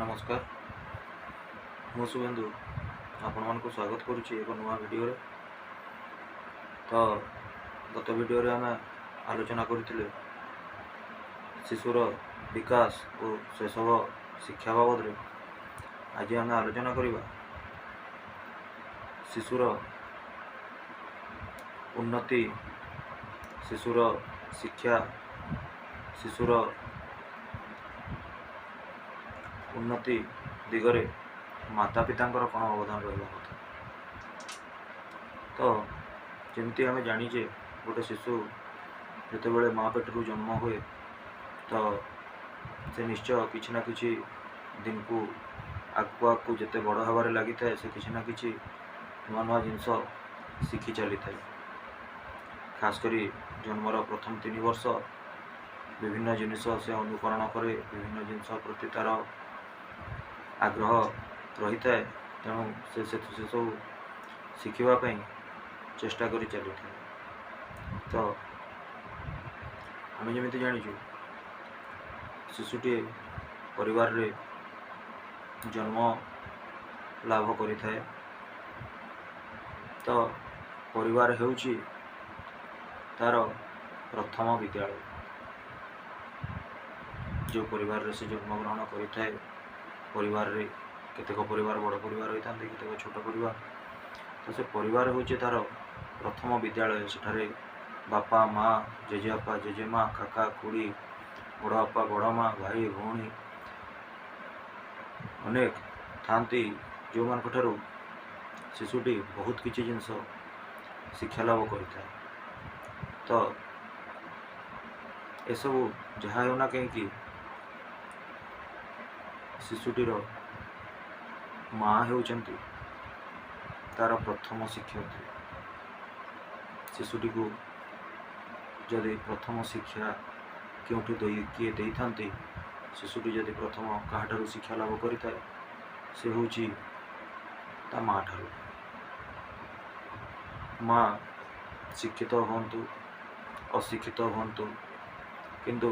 ନମସ୍କାର, ମୁଁ ଶୁଭେନ୍ଦୁ ଆପଣମାନଙ୍କୁ ସ୍ୱାଗତ କରୁଛି ଏକ ନୂଆ ଭିଡ଼ିଓରେ। ତ ଗତ ଭିଡ଼ିଓରେ ଆମେ ଆଲୋଚନା କରିଥିଲେ ଶିଶୁର ବିକାଶ ଓ ଶୈଶବ ଶିକ୍ଷା ବାବଦରେ। ଆଜି ଆମେ ଆଲୋଚନା କରିବା ଶିଶୁର ଉନ୍ନତି, ଶିଶୁର ଶିକ୍ଷା, ଶିଶୁର ଉନ୍ନତି ଦିଗରେ ମାତା ପିତାଙ୍କର କ'ଣ ଅବଦାନ ରହିବା କଥା। ତ ଯେମିତି ଆମେ ଜାଣିଛେ, ଗୋଟେ ଶିଶୁ ଯେତେବେଳେ ମା ପେଟରୁ ଜନ୍ମ ହୁଏ, ତ ସେ ନିଶ୍ଚୟ କିଛି ନା କିଛି ଦିନକୁ ଆଗକୁ ଆଗକୁ ଯେତେ ବଡ଼ ହେବାରେ ଲାଗିଥାଏ, ସେ କିଛି ନା କିଛି ନୂଆ ନୂଆ ଜିନିଷ ଶିଖି ଚାଲିଥାଏ। ଖାସ କରି ଜନ୍ମର ପ୍ରଥମ 3 ବର୍ଷ ବିଭିନ୍ନ ଜିନିଷ ସେ ଅନୁକରଣ କରେ, ବିଭିନ୍ନ ଜିନିଷ ପ୍ରତି ତା'ର ଆଗ୍ରହ ରହିଥାଏ। ତେଣୁ ସେ ସେସବୁ ଶିଖିବା ପାଇଁ ଚେଷ୍ଟା କରି ଚାଲିଥାଏ। ତ ଆମେ ଯେମିତି ଜାଣିଛୁ, ଶିଶୁଟିଏ ପରିବାରରେ ଜନ୍ମ ଲାଭ କରିଥାଏ, ତ ପରିବାର ହେଉଛି ତା'ର ପ୍ରଥମ ବିଦ୍ୟାଳୟ। ଯେଉଁ ପରିବାରରେ ସେ ଜନ୍ମଗ୍ରହଣ କରିଥାଏ, ପରିବାରରେ କେତେକ ପରିବାର ବଡ଼ ପରିବାର ହୋଇଥାନ୍ତି, କେତେକ ଛୋଟ ପରିବାର। ତ ସେ ପରିବାର ହେଉଛି ତା'ର ପ୍ରଥମ ବିଦ୍ୟାଳୟ। ସେଠାରେ ବାପା, ମା, ଜେଜେବାପା, ଜେଜେମା, କାକା, ଖୁଡ଼ି, ବଡ଼ ବାପା, ବଡ଼ ମା, ଭାଇ, ଭଉଣୀ ଅନେକ ଥାନ୍ତି, ଯେଉଁମାନଙ୍କ ଠାରୁ ଶିଶୁଟି ବହୁତ କିଛି ଜିନିଷ ଶିକ୍ଷା ଲାଭ କରିଥାଏ। ତ ଏସବୁ ଯାହା ହେଉନା କାହିଁକି, ଶିଶୁଟିର ମା ହେଉଛନ୍ତି ତା'ର ପ୍ରଥମ ଶିକ୍ଷୟିତ୍ରୀ। ଶିଶୁଟିକୁ ଯଦି ପ୍ରଥମ ଶିକ୍ଷା କେଉଁଠୁ ଦେଇ କିଏ ଦେଇଥାନ୍ତି, ଶିଶୁଟି ଯଦି ପ୍ରଥମ କାହାଠାରୁ ଶିକ୍ଷା ଲାଭ କରିଥାଏ, ସେ ହେଉଛି ତା ମା ଠାରୁ। ମା ଶିକ୍ଷିତ ହୁଅନ୍ତୁ, ଅଶିକ୍ଷିତ ହୁଅନ୍ତୁ, କିନ୍ତୁ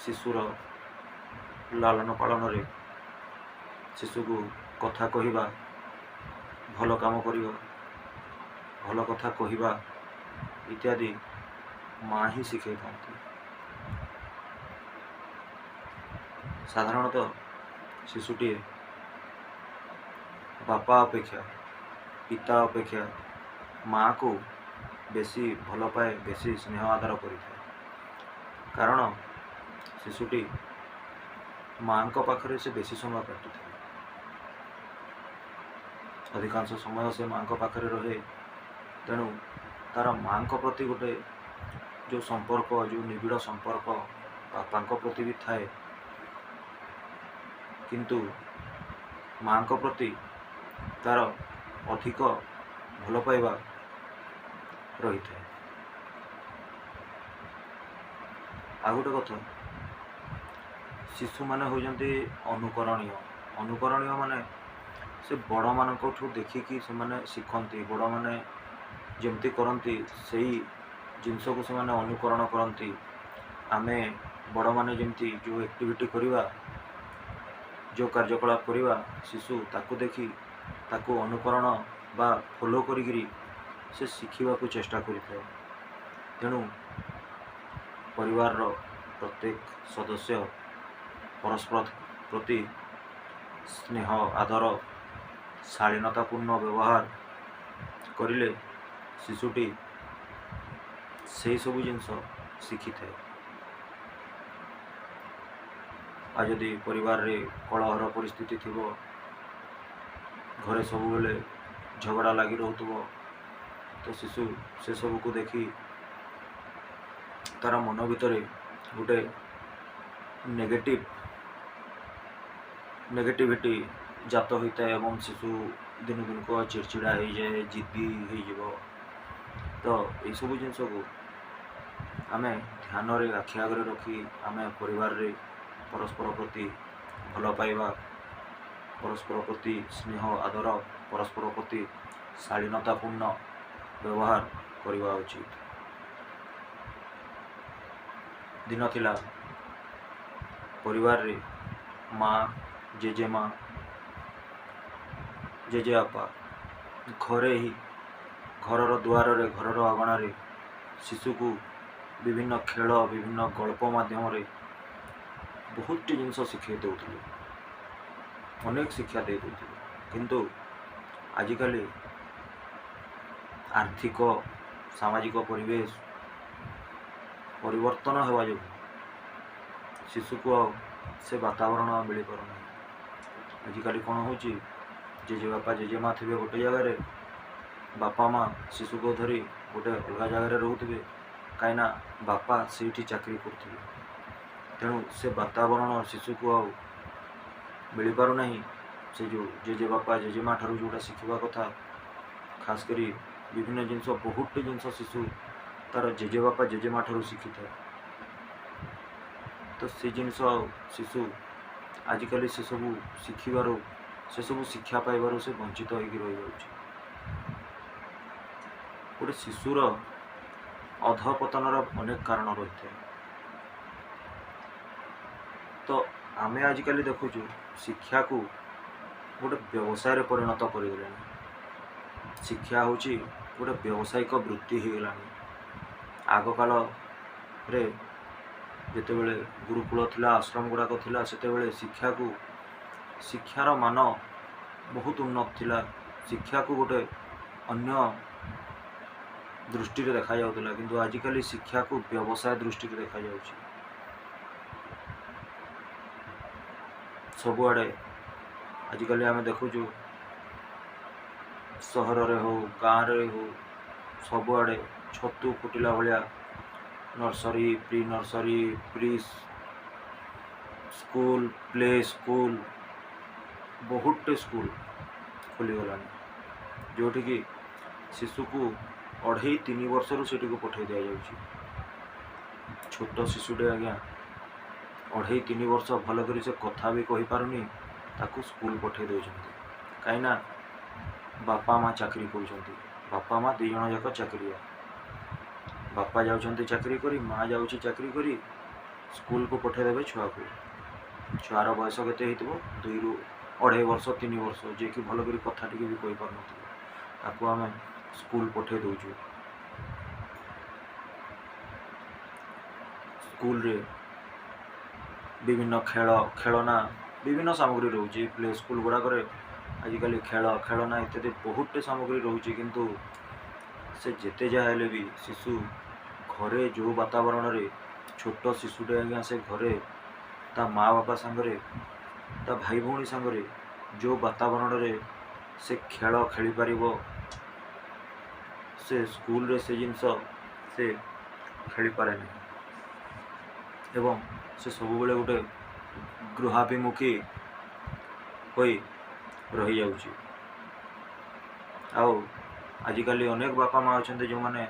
ଶିଶୁର ଲାଳନ ପାଳନରେ ଶିଶୁକୁ କଥା କହିବା, ଭଲ କାମ କରିବା, ଭଲ କଥା କହିବା ଇତ୍ୟାଦି ମା ହିଁ ଶିଖେଇଥାନ୍ତି। ସାଧାରଣତଃ ଶିଶୁଟିଏ ବାପା ଅପେକ୍ଷା, ପିତା ଅପେକ୍ଷା ମାଆକୁ ବେଶୀ ଭଲ ପାଏ, ବେଶୀ ସ୍ନେହ ଆଦର କରିଥାଏ। କାରଣ ଶିଶୁଟି ମାଆଙ୍କ ପାଖରେ ସେ ବେଶୀ ସମୟ କାଟିଥାଏ। ଅଧିକାଂଶ ସମୟ ସେ ମାଆଙ୍କ ପାଖରେ ରହେ। ତେଣୁ ତା'ର ମାଆଙ୍କ ପ୍ରତି ଗୋଟେ ଯେଉଁ ସମ୍ପର୍କ, ଯେଉଁ ନିବିଡ଼ ସମ୍ପର୍କ ବାପାଙ୍କ ପ୍ରତି ବି ଥାଏ, କିନ୍ତୁ ମାଆଙ୍କ ପ୍ରତି ତା'ର ଅଧିକ ଭଲ ପାଇବା ରହିଥାଏ। ଆଉ ଗୋଟେ କଥା, ଶିଶୁମାନେ ହେଉଛନ୍ତି ଅନୁକରଣୀୟ। ଅନୁକରଣୀୟ ମାନେ ସେ ବଡ଼ମାନଙ୍କଠୁ ଦେଖିକି ସେମାନେ ଶିଖନ୍ତି। ବଡ଼ମାନେ ଯେମିତି କରନ୍ତି, ସେଇ ଜିନିଷକୁ ସେମାନେ ଅନୁକରଣ କରନ୍ତି। ଆମେ ବଡ଼ମାନେ ଯେମିତି ଯେଉଁ ଆକ୍ଟିଭିଟି କରିବା, ଯେଉଁ କାର୍ଯ୍ୟକଳାପ କରିବା, ଶିଶୁ ତାକୁ ଦେଖି ତାକୁ ଅନୁକରଣ ବା ଫଲୋ କରିକିରି ସେ ଶିଖିବାକୁ ଚେଷ୍ଟା କରିଥାଏ। ତେଣୁ ପରିବାରର ପ୍ରତ୍ୟେକ ସଦସ୍ୟ ପରସ୍ପର ପ୍ରତି ସ୍ନେହ, ଆଦର, ଶାଳୀନତାପୂର୍ଣ୍ଣ ବ୍ୟବହାର କରିଲେ ଶିଶୁଟି ସେଇ ସବୁ ଜିନିଷ ଶିଖିଥାଏ। ଆଉ ଯଦି ପରିବାରରେ କଳହର ପରିସ୍ଥିତି ଥିବ, ଘରେ ସବୁବେଳେ ଝଗଡ଼ା ଲାଗି ରହୁଥିବ, ତ ଶିଶୁ ସେସବୁକୁ ଦେଖି ତା'ର ମନ ଭିତରେ ଗୋଟେ ନେଗେଟିଭିଟି ଜାତ ହୋଇଥାଏ ଏବଂ ଶିଶୁ ଦିନକୁ ଦିନକୁ ଚିଡ଼ଚିଡ଼ା ହେଇଯାଏ, ଜିଦ୍ଦି ହେଇଯିବ। ତ ଏଇସବୁ ଜିନିଷକୁ ଆମେ ଧ୍ୟାନରେ ଆଖି ଆଗରେ ରଖି ଆମେ ପରିବାରରେ ପରସ୍ପର ପ୍ରତି ଭଲ ପାଇବା, ପରସ୍ପର ପ୍ରତି ସ୍ନେହ ଆଦର, ପରସ୍ପର ପ୍ରତି ଶାଳୀନତାପୂର୍ଣ୍ଣ ବ୍ୟବହାର କରିବା ଉଚିତ। ଦିନ ଥିଲା ପରିବାରରେ ମା ଜେଜେମା, ଜେଜେବାପା ଘରେ ହିଁ, ଘରର ଦୁଆରରେ, ଘରର ଅଗଣାରେ ଶିଶୁକୁ ବିଭିନ୍ନ ଖେଳ, ବିଭିନ୍ନ ଗଳ୍ପ ମାଧ୍ୟମରେ ବହୁତଟି ଜିନିଷ ଶିଖେଇ ଦେଉଥିଲେ, ଅନେକ ଶିକ୍ଷା ଦେଇ ଦେଉଥିଲେ। କିନ୍ତୁ ଆଜିକାଲି ଆର୍ଥିକ ସାମାଜିକ ପରିବେଶ ପରିବର୍ତ୍ତନ ହେବା ଯୋଗୁଁ ଶିଶୁକୁ ଆଉ ସେ ବାତାବରଣ ଆଉ ମିଳିପାରୁନାହିଁ। ଆଜିକାଲି କ'ଣ ହେଉଛି, ଜେଜେବାପା ଜେଜେମା ଥିବେ ଗୋଟେ ଜାଗାରେ, ବାପା ମା ଶିଶୁକୁ ଧରି ଗୋଟେ ଅଲଗା ଜାଗାରେ ରହୁଥିବେ, କାହିଁକିନା ବାପା ସେଇଠି ଚାକିରି କରୁଥିବେ। ତେଣୁ ସେ ବାତାବରଣ ଶିଶୁକୁ ଆଉ ମିଳିପାରୁନାହିଁ। ସେ ଯେଉଁ ଜେଜେବାପା ଜେଜେମା ଠାରୁ ଯେଉଁଟା ଶିଖିବା କଥା, ଖାସ କରି ବିଭିନ୍ନ ଜିନିଷ, ବହୁତଟି ଜିନିଷ ଶିଶୁ ତା'ର ଜେଜେବାପା ଜେଜେମା ଠାରୁ ଶିଖିଥାଏ। ତ ସେ ଜିନିଷ ଆଉ ଶିଶୁ ଆଜିକାଲି ସେସବୁ ଶିଖିବାରୁ, ସେସବୁ ଶିକ୍ଷା ପାଇବାରୁ ସେ ବଞ୍ଚିତ ହେଇକି ରହିଯାଉଛି। ଗୋଟେ ଶିଶୁର ଅଧପତନର ଅନେକ କାରଣ ରହିଥାଏ। ତ ଆମେ ଆଜିକାଲି ଦେଖୁଛୁ, ଶିକ୍ଷାକୁ ଗୋଟେ ବ୍ୟବସାୟରେ ପରିଣତ କରିଦେଲେଣି। ଶିକ୍ଷା ହେଉଛି ଗୋଟେ ବ୍ୟବସାୟିକ ବୃତ୍ତି ହେଇଗଲାଣି। ଆଗକାଳରେ ଯେତେବେଳେ ଗୁରୁକୁଳ ଥିଲା, ଆଶ୍ରମ ଗୁଡ଼ାକ ଥିଲା, ସେତେବେଳେ ଶିକ୍ଷାର ମାନ ବହୁତ ଉନ୍ନତ ଥିଲା। ଶିକ୍ଷାକୁ ଗୋଟେ ଅନ୍ୟ ଦୃଷ୍ଟିରେ ଦେଖାଯାଉଥିଲା। କିନ୍ତୁ ଆଜିକାଲି ଶିକ୍ଷାକୁ ବ୍ୟବସାୟ ଦୃଷ୍ଟିରେ ଦେଖାଯାଉଛି ସବୁଆଡ଼େ। ଆଜିକାଲି ଆମେ ଦେଖୁଛୁ, ସହରରେ ହଉ, ଗାଁରେ ହଉ, ସବୁଆଡ଼େ ଛତୁ ଫୁଟିଲା ଭଳିଆ nursery, pre nursery, pre school, play school, ବହୁତଟେ school ଖୋଲିଗଲାଣି, ଯେଉଁଠିକି ଶିଶୁକୁ 2.5-3 ବର୍ଷରୁ ସେଠିକୁ ପଠାଇ ଦିଆଯାଉଛି। ଛୋଟ ଶିଶୁଟେ ଆଜ୍ଞା, 2.5-3 ବର୍ଷ, ଭଲ କରି ସେ କଥା ବି କହିପାରୁନି, ତାକୁ ସ୍କୁଲ ପଠାଇ ଦେଉଛନ୍ତି। କାହିଁକିନା ବାପା ମା ଚାକିରି କରୁଛନ୍ତି। ବାପା ମା ଦୁଇ ଜଣ ଯାକ ଚାକିରିଆ। ବାପା ଯାଉଛନ୍ତି ଚାକିରି କରି, ମା ଯାଉଛି ଚାକିରି କରି, ସ୍କୁଲକୁ ପଠାଇଦେବେ ଛୁଆକୁ। ଛୁଆର ବୟସ କେତେ ହେଇଥିବ? 2ରୁ 2.5 ବର୍ଷ, 3 ବର୍ଷ, ଯିଏକି ଭଲ କରି କଥା ଟିକେ ବି କହିପାରୁନଥିବ, ତାକୁ ଆମେ ସ୍କୁଲ ପଠାଇ ଦେଉଛୁ। ସ୍କୁଲରେ ବିଭିନ୍ନ ଖେଳ, ଖେଳନା, ବିଭିନ୍ନ ସାମଗ୍ରୀ ରହୁଛି। ପ୍ଲେ ସ୍କୁଲ ଗୁଡ଼ାକରେ ଆଜିକାଲି ଖେଳ, ଖେଳନା ଇତ୍ୟାଦି ବହୁତଟେ ସାମଗ୍ରୀ ରହୁଛି। କିନ୍ତୁ ସେ ଯେତେ ଯାହା ହେଲେ ବି ଶିଶୁ ଘରେ ଯେଉଁ ବାତାବରଣରେ, ଛୋଟ ଶିଶୁଟେ ଆଜ୍ଞା, ସେ ଘରେ ତା ମା ବାପା ସାଙ୍ଗରେ, ତା ଭାଇ ଭଉଣୀ ସାଙ୍ଗରେ ଯେଉଁ ବାତାବରଣରେ ସେ ଖେଳ ଖେଳିପାରିବ, ସେ ସ୍କୁଲରେ ସେ ଜିନିଷ ସେ ଖେଳିପାରେ ନାହିଁ ଏବଂ ସେ ସବୁବେଳେ ଗୋଟେ ଗୃହାଭିମୁଖୀ ହୋଇ ରହିଯାଉଛି। ଆଉ ଆଜିକାଲି ଅନେକ ବାପା ମା ଅଛନ୍ତି, ଯେଉଁମାନେ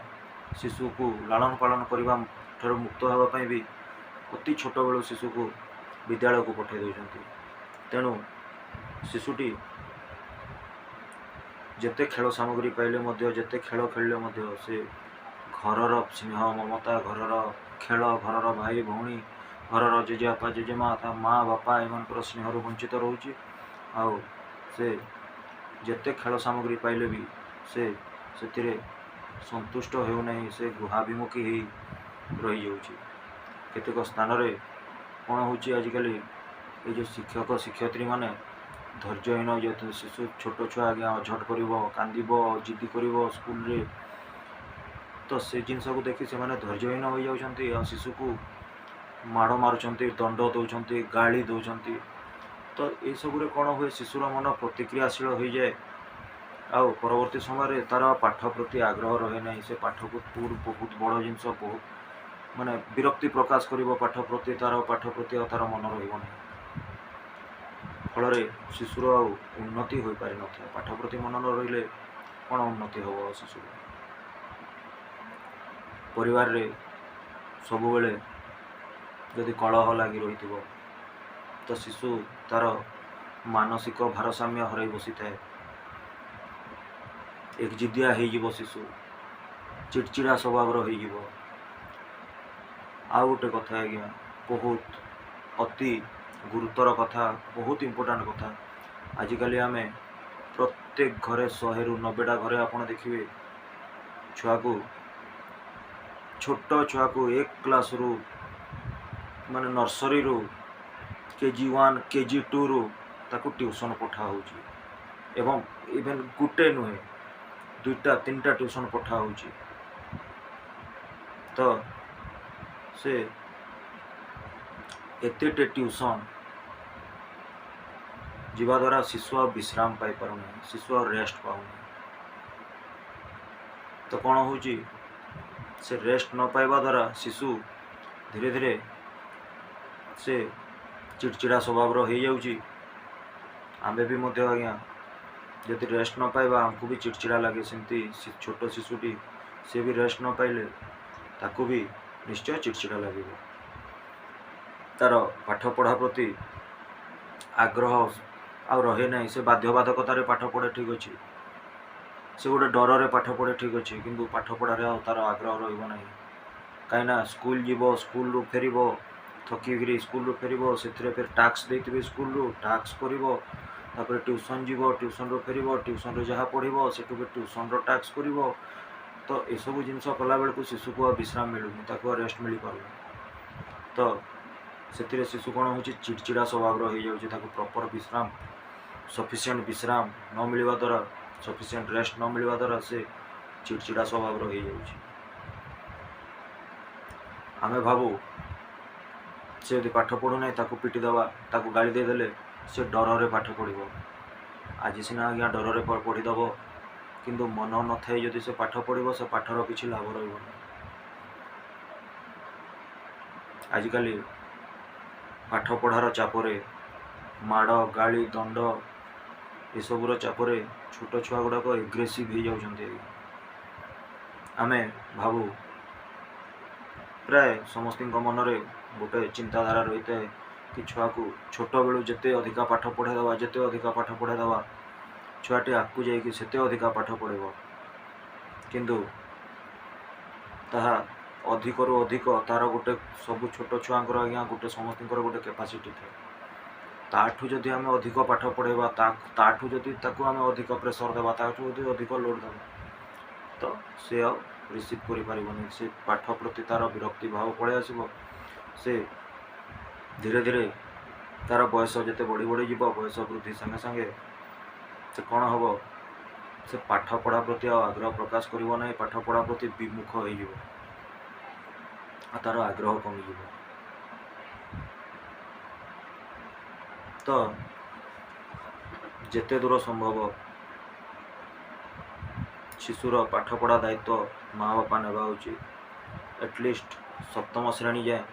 ଶିଶୁକୁ ଲାଳନ ପାଳନ କରିବା ଠାରୁ ମୁକ୍ତ ହେବା ପାଇଁ ବି ଅତି ଛୋଟବେଳୁ ଶିଶୁକୁ ବିଦ୍ୟାଳୟକୁ ପଠାଇ ଦେଉଛନ୍ତି। ତେଣୁ ଶିଶୁଟି ଯେତେ ଖେଳ ସାମଗ୍ରୀ ପାଇଲେ ମଧ୍ୟ, ଯେତେ ଖେଳ ଖେଳିଲେ ମଧ୍ୟ, ସେ ଘରର ସ୍ନେହ ମମତା, ଘରର ଖେଳ, ଘରର ଭାଇ ଭଉଣୀ, ଘରର ଜେଜେବାପା ଜେଜେମା, ତା ମା ବାପା, ଏମାନଙ୍କର ସ୍ନେହରୁ ବଞ୍ଚିତ ରହୁଛି। ଆଉ ସେ ଯେତେ ଖେଳ ସାମଗ୍ରୀ ପାଇଲେ ବି ସେ ସେଥିରେ ସନ୍ତୁଷ୍ଟ ହେଉନାହିଁ। ସେ ଗୃହାଭିମୁଖୀ ହେଇ ରହିଯାଉଛି। କେତେକ ସ୍ଥାନରେ କ'ଣ ହେଉଛି, ଆଜିକାଲି ଏଇ ଯେଉଁ ଶିକ୍ଷକ ଶିକ୍ଷୟିତ୍ରୀମାନେ ଧୈର୍ଯ୍ୟହୀନ ହେଇଯାଉଛନ୍ତି। ଶିଶୁ, ଛୋଟ ଛୁଆ ଆଜ୍ଞା, ଅଝଟ କରିବ, କାନ୍ଦିବ, ଜିଦି କରିବ ସ୍କୁଲରେ, ତ ସେ ଜିନିଷକୁ ଦେଖି ସେମାନେ ଧୈର୍ଯ୍ୟହୀନ ହୋଇଯାଉଛନ୍ତି ଆଉ ଶିଶୁକୁ ମାଡ଼ ମାରୁଛନ୍ତି, ଦଣ୍ଡ ଦେଉଛନ୍ତି, ଗାଳି ଦେଉଛନ୍ତି। ତ ଏସବୁରେ କ'ଣ ହୁଏ, ଶିଶୁର ମନ ପ୍ରତିକ୍ରିୟାଶୀଳ ହୋଇଯାଏ ଆଉ ପରବର୍ତ୍ତୀ ସମୟରେ ତା'ର ପାଠ ପ୍ରତି ଆଗ୍ରହ ରହେ ନାହିଁ। ସେ ପାଠକୁ ବହୁତ ବଡ଼ ଜିନିଷ, ବହୁତ ମାନେ ବିରକ୍ତି ପ୍ରକାଶ କରିବ ପାଠ ପ୍ରତି। ତା'ର ପାଠ ପ୍ରତି ଆଉ ତା'ର ମନ ରହିବ ନାହିଁ। ଫଳରେ ଶିଶୁର ଆଉ ଉନ୍ନତି ହୋଇପାରିନଥାଏ। ପାଠ ପ୍ରତି ମନ ନ ରହିଲେ କ'ଣ ଉନ୍ନତି ହେବ ଆଉ ଶିଶୁର? ପରିବାରରେ ସବୁବେଳେ ଯଦି କଳହ ଲାଗି ରହିଥିବ, ତ ଶିଶୁ ତା'ର ମାନସିକ ଭାରସାମ୍ୟ ହରାଇ ବସିଥାଏ। ଏକଜିଦିଆ ହେଇଯିବ ଶିଶୁ, ଚିଡ଼ଚିଡ଼ା ସ୍ୱଭାବର ହେଇଯିବ। ଆଉ ଗୋଟେ କଥା ଆଜ୍ଞା, ବହୁତ ଅତି ଗୁରୁତର କଥା, ବହୁତ ଇମ୍ପୋର୍ଟାଣ୍ଟ କଥା। ଆଜିକାଲି ଆମେ ପ୍ରତ୍ୟେକ ଘରେ, 100ରୁ 90ଟା ଘରେ ଆପଣ ଦେଖିବେ, ଛୁଆକୁ, ଛୋଟ ଛୁଆକୁ ଏକ କ୍ଲାସ୍ରୁ, ମାନେ ନର୍ସରୀରୁ, KG 1, KG 2ରୁ ତାକୁ ଟ୍ୟୁସନ୍ ପଠା ହେଉଛି ଏବଂ ଇଭେନ୍ ଗୋଟେ ନୁହେଁ, ଦୁଇଟା ତିନିଟା ଟ୍ୟୁସନ୍ ପଠା ହେଉଛି। ତ ସେ ଏତେଟେ ଟ୍ୟୁସନ୍ ଯିବା ଦ୍ୱାରା ଶିଶୁ ଆଉ ବିଶ୍ରାମ ପାଇପାରୁନାହିଁ, ଶିଶୁ ଆଉ ରେଷ୍ଟ ପାଉନାହିଁ। ତ କ'ଣ ହେଉଛି? ସେ ରେଷ୍ଟ ନ ପାଇବା ଦ୍ୱାରା ଶିଶୁ ଧୀରେ ଧୀରେ ସେ ଚିଡ଼ଚିଡ଼ା ସ୍ୱଭାବର ହେଇଯାଉଛି। ଆମେ ବି ମଧ୍ୟ ଆଜ୍ଞା, ଯଦି ରେଷ୍ଟ ନ ପାଇବା, ଆମକୁ ବି ଚିଡ଼ଚିଡ଼ା ଲାଗେ। ସେମିତି ଛୋଟ ଶିଶୁଟି, ସେ ବି ରେଷ୍ଟ ନ ପାଇଲେ ତାକୁ ବି ନିଶ୍ଚୟ ଚିଡ଼ଚିଡ଼ା ଲାଗିବ। ତା'ର ପାଠ ପଢ଼ା ପ୍ରତି ଆଗ୍ରହ ଆଉ ରହେ ନାହିଁ। ସେ ବାଧ୍ୟବାଧକତାରେ ପାଠ ପଢ଼େ, ଠିକ୍ ଅଛି। ସେ ଗୋଟେ ଡରରେ ପାଠ ପଢ଼େ, ଠିକ୍ ଅଛି। କିନ୍ତୁ ପାଠ ପଢ଼ାରେ ଆଉ ତା'ର ଆଗ୍ରହ ରହିବ ନାହିଁ। କାହିଁକିନା ସ୍କୁଲ ଯିବ, ସ୍କୁଲରୁ ଫେରିବ, ଥକିକିରି ସ୍କୁଲରୁ ଫେରିବ। ସେଥିରେ ଫେର ଟାସ୍କ ଦେଇଥିବେ ସ୍କୁଲରୁ, ଟାସ୍କ କରିବ। ତାପରେ ଟ୍ୟୁସନ୍ ଯିବ, ଟ୍ୟୁସନ୍ରୁ ଫେରିବ, ଟ୍ୟୁସନ୍ରୁ ଯାହା ପଢ଼ିବ, ସେଠୁ ବି ଟ୍ୟୁସନ୍ର ଟାସ୍କ କରିବ। ତ ଏସବୁ ଜିନିଷ କଲାବେଳକୁ ଶିଶୁକୁ ଆଉ ବିଶ୍ରାମ ମିଳୁନି, ତାକୁ ଆଉ ରେଷ୍ଟ ମିଳିପାରୁନି। ତ ସେଥିରେ ଶିଶୁ କ'ଣ ହେଉଛି? ଚିଡ଼ଚିଡ଼ା ସ୍ୱଭାବର ହେଇଯାଉଛି। ତାକୁ ପ୍ରପର୍ ବିଶ୍ରାମ, ସଫିସିଏଣ୍ଟ ବିଶ୍ରାମ ନ ମିଳିବା ଦ୍ୱାରା, ସଫିସିଏଣ୍ଟ ରେଷ୍ଟ ନ ମିଳିବା ଦ୍ୱାରା ସେ ଚିଡ଼ଚିଡ଼ା ସ୍ୱଭାବର ହେଇଯାଉଛି। ଆମେ ଭାବୁ, ସେ ଯଦି ପାଠ ପଢ଼ୁନାହିଁ, ତାକୁ ପିଟି ଦେବା, ତାକୁ ଗାଳି ଦେଇଦେଲେ ସେ ଡରରେ ପାଠ ପଢ଼ିବ। ଆଜି ସିନା ଆଜ୍ଞା ଡରରେ ପଢ଼ିଦେବ, କିନ୍ତୁ ମନ ନଥାଇ ଯଦି ସେ ପାଠ ପଢ଼ିବ, ସେ ପାଠର କିଛି ଲାଭ ରହିବନି। ଆଜିକାଲି ପାଠ ପଢ଼ାର ଚାପରେ, ମାଡ଼, ଗାଳି, ଦଣ୍ଡ ଏସବୁର ଚାପରେ ଛୋଟ ଛୁଆ ଗୁଡ଼ାକ ଏଗ୍ରେସିଭ୍ ହେଇଯାଉଛନ୍ତି ଆଜ୍ଞା। ଆମେ ଭାବୁ, ପ୍ରାୟ ସମସ୍ତଙ୍କ ମନରେ ଗୋଟେ ଚିନ୍ତାଧାରା ରହିଥାଏ କି ଛୁଆକୁ ଛୋଟବେଳୁ ଯେତେ ଅଧିକା ପାଠ ପଢ଼ାଇ ଦେବା, ଯେତେ ଅଧିକା ପାଠ ପଢ଼ାଇ ଦେବା, ଛୁଆଟି ଆଗକୁ ଯାଇକି ସେତେ ଅଧିକା ପାଠ ପଢ଼ିବ। କିନ୍ତୁ ତାହା ଅଧିକରୁ ଅଧିକ ତା'ର ଗୋଟେ, ସବୁ ଛୋଟ ଛୁଆଙ୍କର ଆଜ୍ଞା ଗୋଟେ, ସମସ୍ତଙ୍କର ଗୋଟେ କାପାସିଟି ଥାଏ। ତାଠୁ ଯଦି ଆମେ ଅଧିକ ପାଠ ପଢ଼ାଇବା, ତାଠୁ ଯଦି ତାକୁ ଆମେ ଅଧିକ ପ୍ରେସର୍ ଦେବା, ତାଠୁ ଯଦି ଅଧିକ ଲୋଡ଼୍ ଦେବା, ତ ସେ ଆଉ ରିସିଭ୍ କରିପାରିବନି। ସେ ପାଠ ପ୍ରତି ତା'ର ବିରକ୍ତି ଭାବ ପଳେଇ ଆସିବ। ସେ ଧୀରେ ଧୀରେ ତା'ର ବୟସ ଯେତେ ବଢ଼ି ବଢ଼ି ଯିବ, ବୟସ ବୃଦ୍ଧି ସାଙ୍ଗେ ସାଙ୍ଗେ ସେ କ'ଣ ହେବ? ସେ ପାଠ ପଢ଼ା ପ୍ରତି ଆଉ ଆଗ୍ରହ ପ୍ରକାଶ କରିବ ନାହିଁ। ପାଠ ପଢ଼ା ପ୍ରତି ବିମୁଖ ହେଇଯିବ ଆଉ ତା'ର ଆଗ୍ରହ କମିଯିବ। ତ ଯେତେ ଦୂର ସମ୍ଭବ ଶିଶୁର ପାଠପଢ଼ା ଦାୟିତ୍ୱ ମା ବାପା ନେବା ଉଚିତ। ଆଟଲିଷ୍ଟ ସପ୍ତମ ଶ୍ରେଣୀ ଯାଏଁ,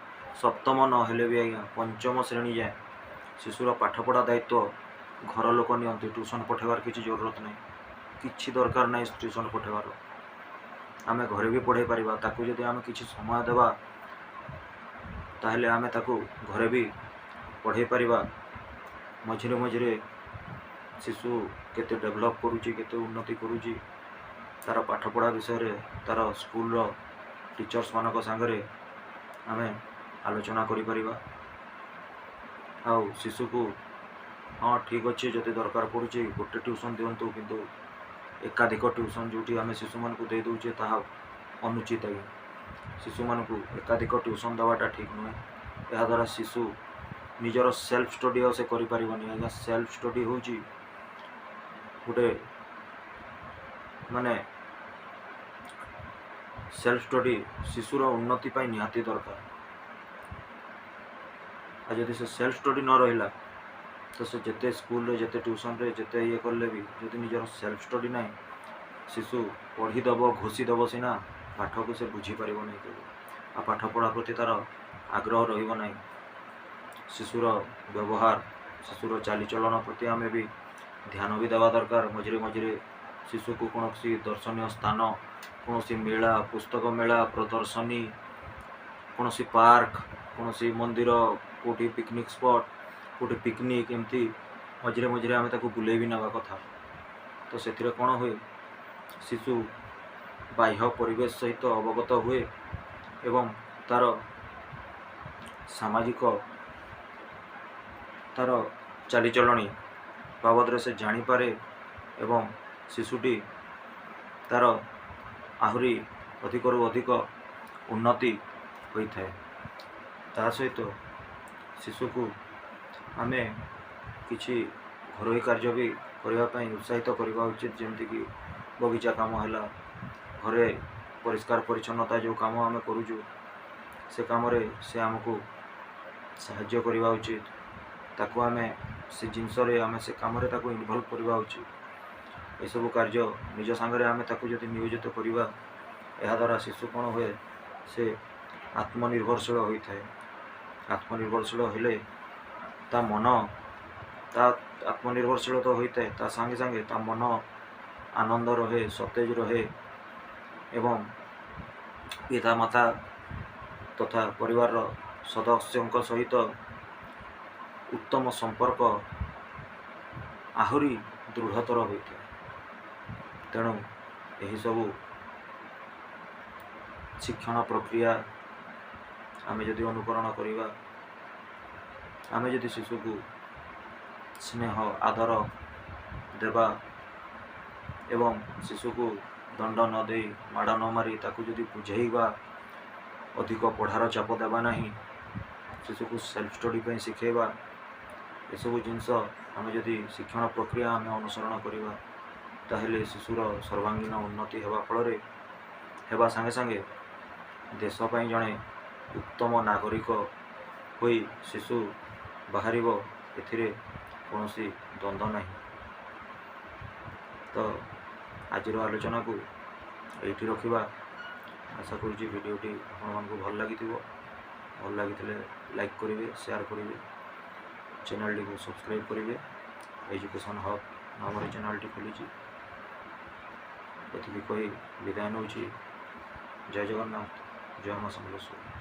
ସପ୍ତମ ନହେଲେ ବି ଆଜ୍ଞା ପଞ୍ଚମ ଶ୍ରେଣୀ ଯାଏଁ ଶିଶୁର ପାଠପଢ଼ା ଦାୟିତ୍ୱ ଘର ଲୋକ ନିଅନ୍ତି। ଟ୍ୟୁସନ୍ ପଠାଇବାର କିଛି ଜରୁରତ ନାହିଁ, କିଛି ଦରକାର ନାହିଁ ଟ୍ୟୁସନ୍ ପଠାଇବାର। ଆମେ ଘରେ ବି ପଢ଼ାଇ ପାରିବା ତାକୁ। ଯଦି ଆମେ କିଛି ସମୟ ଦେବା, ତାହେଲେ ଆମେ ତାକୁ ଘରେ ବି ପଢ଼ାଇ ପାରିବା। ମଝିରେ ମଝିରେ ଶିଶୁ କେତେ ଡେଭଲପ୍ କରୁଛି, କେତେ ଉନ୍ନତି କରୁଛି, ତା'ର ପାଠପଢ଼ା ବିଷୟରେ ତା'ର ସ୍କୁଲର ଟିଚର୍ସମାନଙ୍କ ସାଙ୍ଗରେ ଆମେ ଆଲୋଚନା କରିପାରିବା। ଆଉ ଶିଶୁକୁ, ହଁ, ଠିକ୍ ଅଛି, ଯଦି ଦରକାର ପଡ଼ୁଛି ଗୋଟେ ଟ୍ୟୁସନ୍ ଦିଅନ୍ତୁ। କିନ୍ତୁ ଏକାଧିକ ଟ୍ୟୁସନ୍ ଯେଉଁଠି ଆମେ ଶିଶୁମାନଙ୍କୁ ଦେଇ ଦେଉଛେ, ତାହା ଅନୁଚିତ ଆଜ୍ଞା। ଶିଶୁମାନଙ୍କୁ ଏକାଧିକ ଟ୍ୟୁସନ୍ ଦେବାଟା ଠିକ୍ ନୁହେଁ। ଏହାଦ୍ୱାରା ଶିଶୁ ନିଜର ସେଲ୍ଫ ଷ୍ଟଡ଼ି ଆଉ ସେ କରିପାରିବନି ଆଜ୍ଞା। ସେଲ୍ଫ ଷ୍ଟଡ଼ି ହେଉଛି ଗୋଟେ, ମାନେ ସେଲ୍ଫ ଷ୍ଟଡ଼ି ଶିଶୁର ଉନ୍ନତି ପାଇଁ ନିହାତି ଦରକାର। ଆଉ ଯଦି ସେ ସେଲ୍ଫ ଷ୍ଟଡ଼ି ନ ରହିଲା, ତ ସେ ଯେତେ ସ୍କୁଲରେ, ଯେତେ ଟ୍ୟୁସନରେ, ଯେତେ ଇଏ କଲେ ବି, ଯଦି ନିଜର ସେଲ୍ଫ ଷ୍ଟଡ଼ି ନାହିଁ, ଶିଶୁ ପଢ଼ିଦେବ, ଘୋଷିଦେବ ସିନା, ପାଠକୁ ସେ ବୁଝିପାରିବ ନାହିଁ କେବେ। ଆଉ ପାଠ ପଢ଼ା ପ୍ରତି ତା'ର ଆଗ୍ରହ ରହିବ ନାହିଁ। ଶିଶୁର ବ୍ୟବହାର, ଶିଶୁର ଚାଲିଚଳନ ପ୍ରତି ଆମେ ବି ଧ୍ୟାନ ବି ଦେବା ଦରକାର। ମଝିରେ ମଝିରେ ଶିଶୁକୁ କୌଣସି ଦର୍ଶନୀୟ ସ୍ଥାନ, କୌଣସି ମେଳା, ପୁସ୍ତକ ମେଳା, ପ୍ରଦର୍ଶନୀ, କୌଣସି ପାର୍କ, କୌଣସି ମନ୍ଦିର, କେଉଁଠି ପିକନିକ୍ ସ୍ପଟ୍, କେଉଁଠି ପିକନିକ୍, ଏମିତି ମଝିରେ ମଝିରେ ଆମେ ତାକୁ ବୁଲେଇ ବି ନେବା କଥା। ତ ସେଥିରେ କ'ଣ ହୁଏ? ଶିଶୁ ବାହ୍ୟ ପରିବେଶ ସହିତ ଅବଗତ ହୁଏ ଏବଂ ତା'ର ସାମାଜିକ ତା'ର ଚାଲିଚଳଣି ବାବଦରେ ସେ ଜାଣିପାରେ ଏବଂ ଶିଶୁଟି ତା'ର ଆହୁରି ଅଧିକରୁ ଅଧିକ ଉନ୍ନତି ହୋଇଥାଏ। ତା ସହିତ ଶିଶୁକୁ ଆମେ କିଛି ଘରୋଇ କାର୍ଯ୍ୟ ବି କରିବା ପାଇଁ ଉତ୍ସାହିତ କରିବା ଉଚିତ, ଯେମିତିକି ବଗିଚା କାମ ହେଲା, ଘରେ ପରିଷ୍କାର ପରିଚ୍ଛନ୍ନତା ଯେଉଁ କାମ ଆମେ କରୁଛୁ ସେ କାମରେ ସେ ଆମକୁ ସାହାଯ୍ୟ କରିବା ଉଚିତ। ତାକୁ ଆମେ ସେ ଜିନିଷରେ ଆମେ ସେ କାମରେ ତାକୁ ଇନଭଲ୍ଭ କରିବା ଉଚିତ। ଏସବୁ କାର୍ଯ୍ୟ ନିଜ ସାଙ୍ଗରେ ଆମେ ତାକୁ ଯଦି ନିୟୋଜିତ କରିବା, ଏହାଦ୍ୱାରା ଶିଶୁ କ'ଣ ହୁଏ, ସେ ଆତ୍ମନିର୍ଭରଶୀଳ ହୋଇଥାଏ। ଆତ୍ମନିର୍ଭରଶୀଳ ହେଲେ ତା ମନ ତା ଆତ୍ମନିର୍ଭରଶୀଳ ତ ହୋଇଥାଏ, ତା ସାଙ୍ଗେ ସାଙ୍ଗେ ତା ମନ ଆନନ୍ଦ ରହେ, ସତେଜ ରହେ ଏବଂ ପିତାମାତା ତଥା ପରିବାରର ସଦସ୍ୟଙ୍କ ସହିତ ଉତ୍ତମ ସମ୍ପର୍କ ଆହୁରି ଦୃଢ଼ତର ହୋଇଥାଏ। ତେଣୁ ଏହିସବୁ ଶିକ୍ଷଣ ପ୍ରକ୍ରିୟା ଆମେ ଯଦି ଅନୁକରଣ କରିବା, ଆମେ ଯଦି ଶିଶୁକୁ ସ୍ନେହ ଆଦର ଦେବା ଏବଂ ଶିଶୁକୁ ଦଣ୍ଡ ନ ଦେଇ, ମାଡ଼ ନ ମାରି ତାକୁ ଯଦି ବୁଝେଇବା, ଅଧିକ ପଢ଼ାର ଚାପ ଦେବା ନାହିଁ, ଶିଶୁକୁ ସେଲ୍ଫ ଷ୍ଟଡ଼ି ପାଇଁ ଶିଖେଇବା, ଏସବୁ ଜିନିଷ ଆମେ ଯଦି ଶିକ୍ଷଣ ପ୍ରକ୍ରିୟା ଆମେ ଅନୁସରଣ କରିବା, ତାହେଲେ ଶିଶୁର ସର୍ବାଙ୍ଗୀନ ଉନ୍ନତି ହେବା ଫଳରେ ହେବା ସାଙ୍ଗେ ସାଙ୍ଗେ ଦେଶ ପାଇଁ ଜଣେ ଉତ୍ତମ ନାଗରିକ ହୋଇ ଶିଶୁ ବାହାରିବ, ଏଥିରେ କୌଣସି ଦ୍ୱନ୍ଦ୍ୱ ନାହିଁ। ତ ଆଜିର ଆଲୋଚନାକୁ ଏଇଠି ରଖିବା। ଆଶା କରୁଛି ଭିଡ଼ିଓଟି ଆପଣମାନଙ୍କୁ ଭଲ ଲାଗିଥିବ। ଭଲ ଲାଗିଥିଲେ ଲାଇକ୍ କରିବେ, ସେୟାର କରିବେ, ଚ୍ୟାନେଲଟିକୁ ସବସ୍କ୍ରାଇବ୍ କରିବେ। ଏଜୁକେସନ୍ ହବ୍ ନାମରେ ଚ୍ୟାନେଲଟି ଖୋଲିଛି। ଏତିକି କହି ବିଦାୟ ନେଉଛି। ଜୟ ଜଗନ୍ନାଥ, ଜୟ ମା ସମଲେଶ୍ୱରୀ।